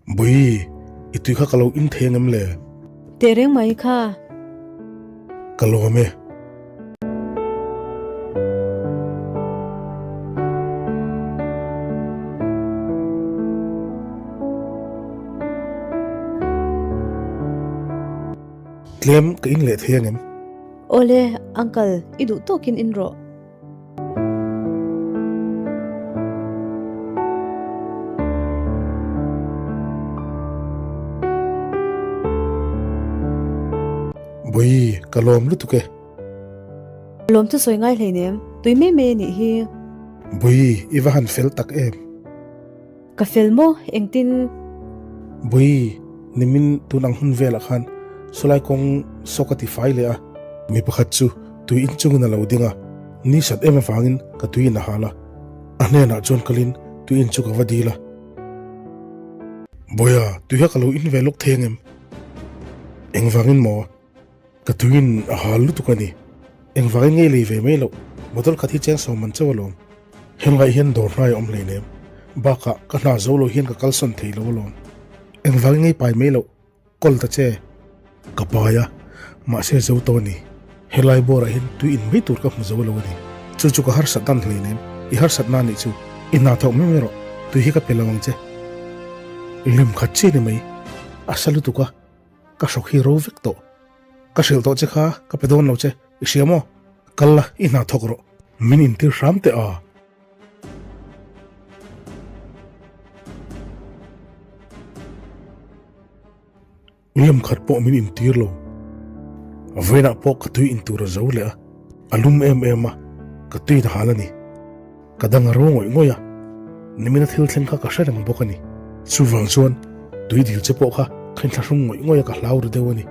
Bawi, i tui kha ka lo in thei angem le? Teh reng mai kha. Ka lawm e. Tlem ka in leh thei angem? Awle, uncle, i duh tawkin in rawh. Bawi, ka lawm lutuk e. Lawm chu sawi ngai hleinem, tui mai mai a nih hi. Bawi, i va han fel tak em? Ka fel maw? Engtin? Bawi, nimin tun ang hun velah khan sawlai kawng saw ka ti fai leh a. Mi pakhat chu tui inchungin a lo ding a, ni sat em avangin ka tui in a hal a. A hnenah chuan kalin tui in chu ka va dil a. Bawia, tui kha ka lo in ve lawk thei angem? Engvangin maw? Ka tuin a hal lutuk a ni. Engvangin ngei lei ve mai loh, bottle khat hi cheng sawm man chauh alawm. Helngaih hian dawr hnai a awm hleinem. Bakah ka hna zo lo hian ka kalsawn thei lo alawm. Engvangin ngei pai mai loh, kawl ta che. Ka pai a, mahse zo tawh a ni. Helai bawrah hian tui in mai tur ka hmu zo lo a ni. Chu chu ka harsat dan hleinem, i harsatna nih chu. I hna thawk mai mai rawh, tui hi ka pe lo ang che. Lim khat chi ni mai, a sa lutuk a. Ka hrawk hi ro vek tawh. Ka hrilh tawh che kha ka pe dawn lo che, i hria maw? Kal la, i hna thawk rawh. Min intir hram teh a. Lem khat pawh min intir lo. Vawiinah pawh ka tui intur a zo leh a, a lum em em a, ka tui na hal a ni. Ka dang a ro ngawih ngawih a, nimina thil thleng kha ka hre reng bawk a ni. Chuvang chuan tui dil che pawh kha ka inthlahrung ngawih ngawih a ka hlau ru deuh a ni.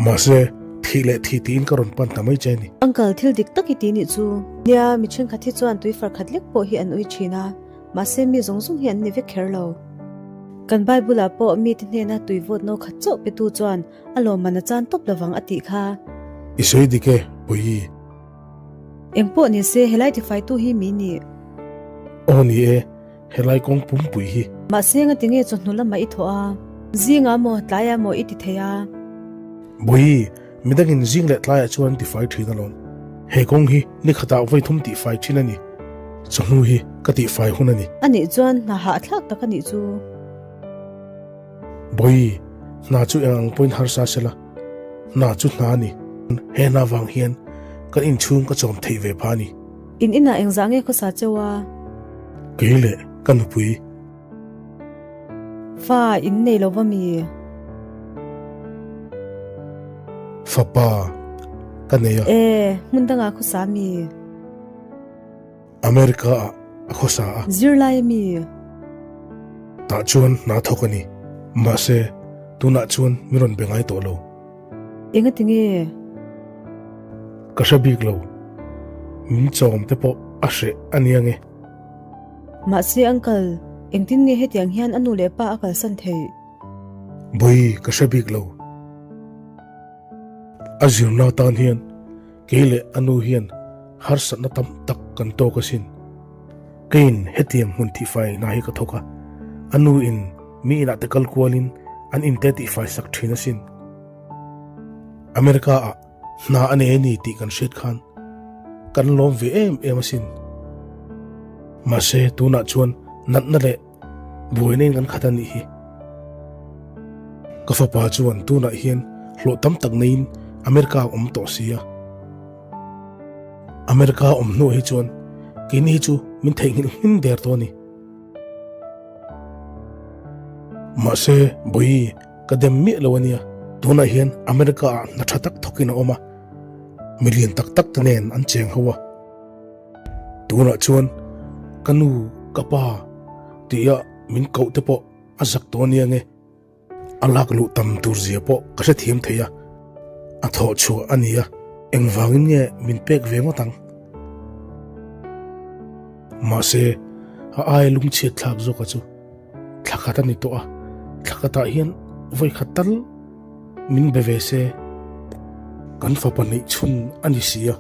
Mahse, thih leh thih tiin ka rawn pan ta mai che a ni. Uncle, thil dik tak i ti nih chu. Nia, mi thenkhat hi chuan tui far khat lek pawh hi an ui thin a, mahse mi zawng zawng hi an ni vek kher lo. Kan Bible ah pawh mite hnena tui vawt no khat chauh pe tu chuan a lawmman a chan tawp lovang a tih kha. I sawi dik e, Puii. Eng pawh ni se helai tifaitu hi mi nih. Aw ni e, helai kawng pumpui hi. Mahse ngati nge chawhnu lamah i thawh a? Zingah maw tlaiah maw i ti thei a? Bawi, midangin zing leh tlaiah chuan an tifai thin alawm. He kawng hi ni khatah vawi thum tihfai thin a ni. Chawhnu hi ka tihfai hun a ni. Anih chuan hna hahthlak tak a nih chu. Bawi, hna chu eng ang pawhin harsa sela, hna chu hna a ni. He hna vang hian kan inchhung ka chawm theih ve pha a ni. In inah engzah nge khawsa cheu a? Kei leh ka nupui. Fa in nei lo va mi? Fapa ka nei a. E, hmun dangah khawsa mi? America ah a khawsa a. Zirlai mi? Tah chuan hna thawk a ni. Mahse, tunah chuan min rawn be ngai tawh lo. Engati nge? Ka hre bik lo. Min chawm te pawh a hreh a nia nge. Mahse uncle, engtin nge hetiang hian a nu leh pa a kalsan theih? Bawi, ka hre bik lo. A zirna tan hian kei leh a nu hian harsatna tam tak kan tawk asin. Keiin hetiang hmun tihfai hna hi ka thawk a, a nu in mi inah te kal kualin an inte tihfai sak thin asin. America ah hna a nei a ni tih kan hriat khan kan lawm ve em em asin. Mahse tunah chuan natna leh buaina in kan khat a nih hi. Ka fapa chuan tunah hian hlawh tam tak neiin America a awm tawh si a. America awm hnuah hi chuan keini hi chu min theihnghilh hmin der tawh a ni. Mahse, Bawi, ka dem miah lo a nia. Tunah hian America ah hna tha tak thawkin a awm a, milian tak tak te nen an cheng ho a. Tunah chuan ka nu, ka pa tia min koh te pawh a zak tawh a nia nge. A lak luh tam tur zia pawh ka hrethiam thei a, a thawh chhuah a ni a, engvangin nge min pek ve ngawt ang? Mahse, a aia lungchhiat thlak zawka chu thla khat a ni tawh a, thla khatah hian vawi khat tal min be ve se, kan fapa neih chhun a ni si a.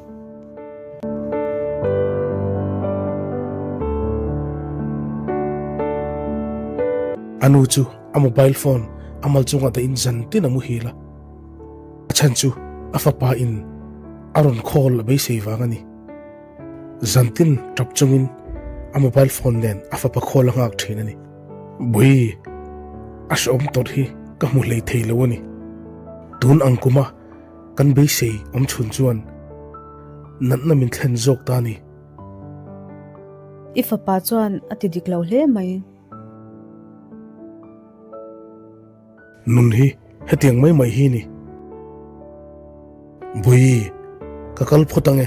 A nu chu. A mobile phone a mal chungah dahin zan tin a muhil a. A chhan chu a fapa in a rawn call a beisei vang a ni. Zan tin tap chungin a mobile phone nen a fapa call a nghak thin a ni. Bui, a hrehawm tawrh hi ka hmu hlei thei lo a ni. Tun ang kuma kan beisei awm chhun chuan natna min thlen zawk ta a ni. I fapa chuan a ti dik lo hle mai. Nun hi hetiang mai mai hi ni. Bawi, ka kal phawt ange,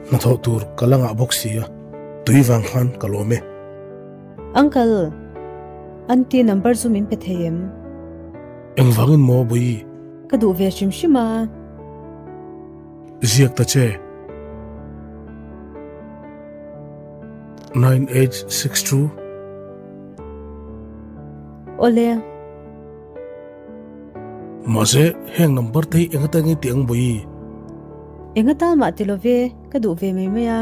hnathawh tur ka la ngah bawk si a, tui vang khan ka lawm e. Uncle, Aunty number chu min pe thei em? Engvangin maw Bawi? Ka duh ve hrim hrim a. Ziak ta che. 9862. Awle. Mahse, heng number te hi eng atan nge tih ang Bawi? Eng atan mah ti love, ka duh ve mai mai a.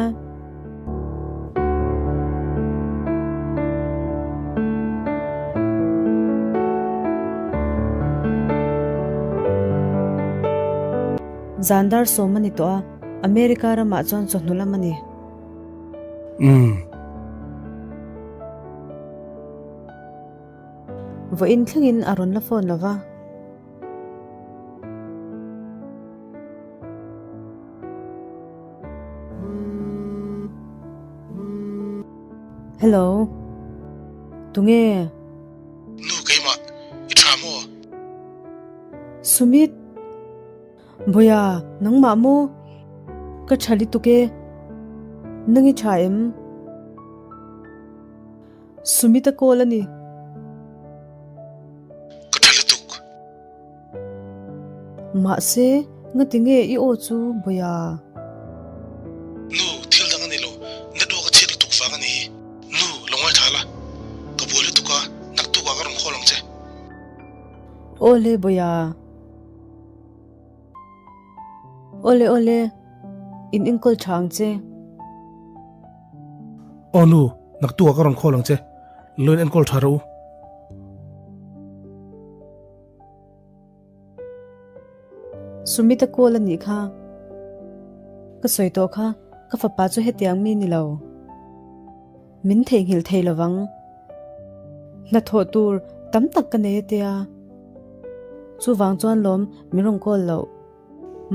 Zan dar sawm a ni tawh a, America ramah chuan chawhnu lam a ni. Umm. Vawiin thlengin a rawn la phone lo va. Hello. Tunge? Nu keimah, i tha maw? Sumit. Bawia, nangmah maw? Ka tha lutuk e. Nang i tha em? Sumita call a ni. Ka tha lutuk. Mahse, ngati nge i aw chu Bawia? Nu, thil dang a ni lo. Network a chhiat lutuk vang a ni hi. Nu, lo ngaithla la. Ka buai lutuk a, naktukah ka rawn call ang che. Awle Bawia. Awle awle, in enkawl tha ang che. Aw nu, naktukah ka rawn call ang che. Lo in enkawl tha rawh u. Sumita call a nih kha. Ka sawi tawh kha, ka fapa chu hetiang mi ni lo. Min theihnghilh thei lovang. Hnathawh tur tam tak ka nei a tia. Chuvang chuan lawm min rawn call loh.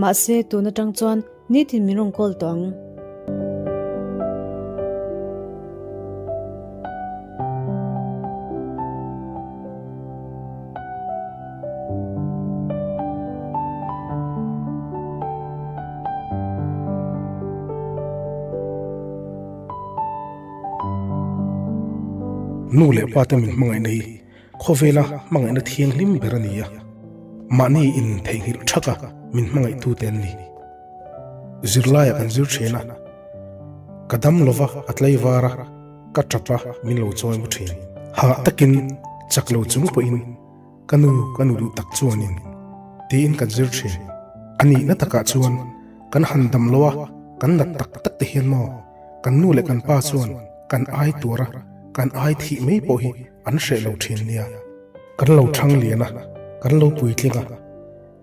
Mahse tun atang chuan nitin min rawn call tawh ang. Nu leh pa te min hmangaihna hi khawvela hmangaihna thianghlim ber a ni a, mahni in theihnghilh thak a min hmangaihtu te an ni. Zirlaiah kan zir thin a, ka dam lova a tlaivar a, ka tap a min lo chawi mu thin. Hah takin chak lo chung pawhin ka nu ka nu duh tak chuanin tiin kan zir thin. A nihna takah chuan kan han dam lo a, kan nat tak tak te hian maw Kan nu leh kan pa chuan kan ai tur a, kan ai thih mai pawh hi an hreh lo thin nia. Kan lo thang lian a, kan lo puitling a,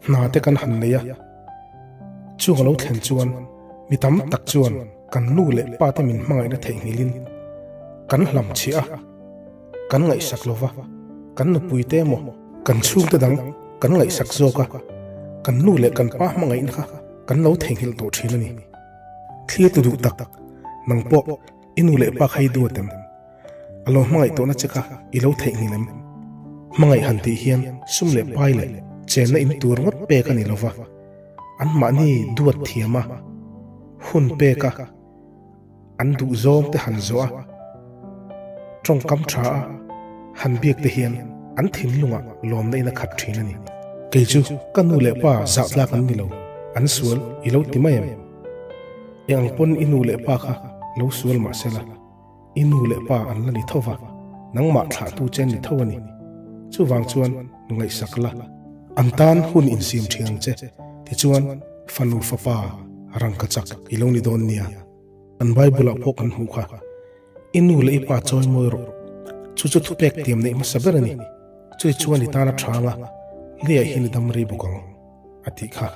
hna te kan han nei a. Chung a lo thlen chuan mi tam tak chuan kan nu leh pa te min hmangaihna theihnghilhin kan hlam chhiah a, kan ngaihsak lo va, kan nupui te emaw kan chhungte dang kan ngaihsak zawk a, kan nu leh kan pa hmangaihna kha kan lo theihnghilh tawh thin a ni. Thlir tu duh tak, nang pawh i nu leh pa kha i duat em? A lo hmangaih tawhna che kha i lo theihnghilh em? Hmangaih han tih hian sum leh pai leh chenna in tur ngawt pek a ni lova, anmahni duat thiam a, hun pek a, an duhzawng te han zawh a, tawngkam tha a han biak te hian an thinlungah lawmna in a khat thin a ni. Kei chu ka nu leh pa zah tlak an ni lo, an sual i lo ti mai em? Eng ang pawn i nu leh pa kha lo sual mah se la, i nu leh pa an la ni tho va, nangmah thlahtu che an ni tho a ni. Chuvang chuan ngaihsak la, an tan hun insiam thin ang che, tichuan fanu fapa rangka chak i lo ni dawn nia. An Bible ah pawh kan hmuh kha, I nu leh i pa chawi mawi rawh, chu chu thupek tiam neih hmasa ber a ni. Chutichuan i tan a tha anga, leiah hian i dam rei bawk ang, a tih kha.